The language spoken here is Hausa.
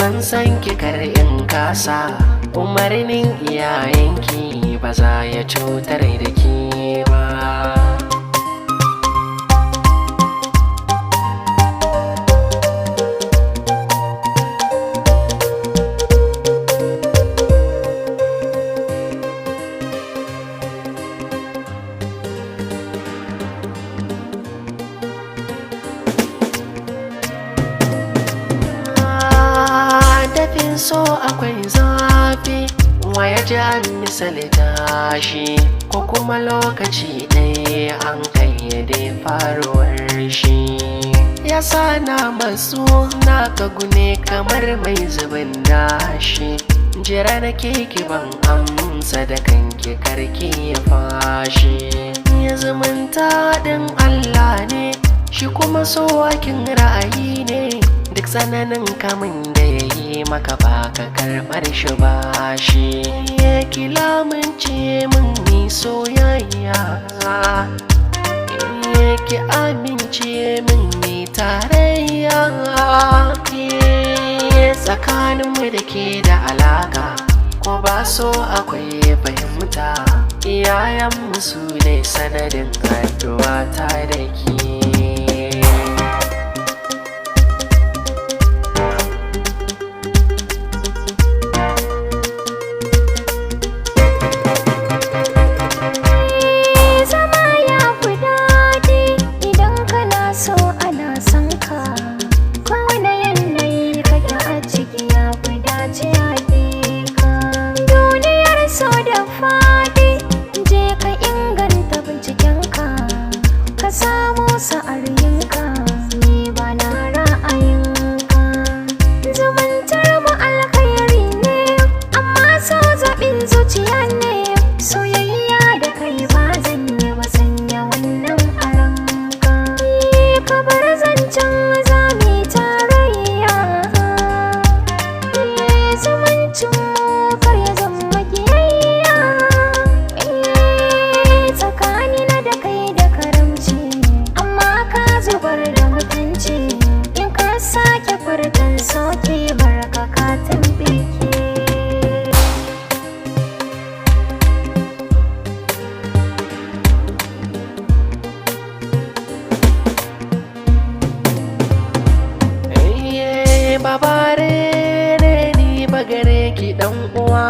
Ban san ki kar in kasa, umarnin iyayenki ba za ya cutar da ke ba. Dafin so akwai zafi, wa ya ji an misalta shi, ko kuma lokaci ɗaya an kayyade faruwar shi. Ya sa na masu na kagune kamar mai zubin dashi, jira na ki ban amsa da kanki karki ya fashi. Ya zumunta ɗin Allah ne, shi kuma so akin ra'ayi ne, duk tsananin kamun da ya yi maka baka karɓar shi ba shi. Ya kila mun ce mun yi soyayya, ya ki amince mun yi tarayya. Tsakaninmu da ke da alaka, ko ba so akwai fahimta, iyayenmu su ne sanadin haɗuwa ta da ke. Zama ya fi daɗi idan kana so ana son ka. Kowane yanayi kake a ciki ya fi dace hakika. Duniyar so da faɗi, je ka inganta bincikenka. Ka samu sa'ar yinka, ni ba na ra'ayinka. Zumuntar mu alkhairi ne, amma so zaɓin zuciya ne. Soyayya da kai ba zan yi ba, sanya wannan a ranka. Ka bar zancen zami tarayya. Zumuncin mu kar ya zama kiyayya. Tsakanina da kai da karamci, amma ka zubar da mutunci. In ka sake furtan soke barka ka tambike. Babare ne ni bagare ki dan uwa.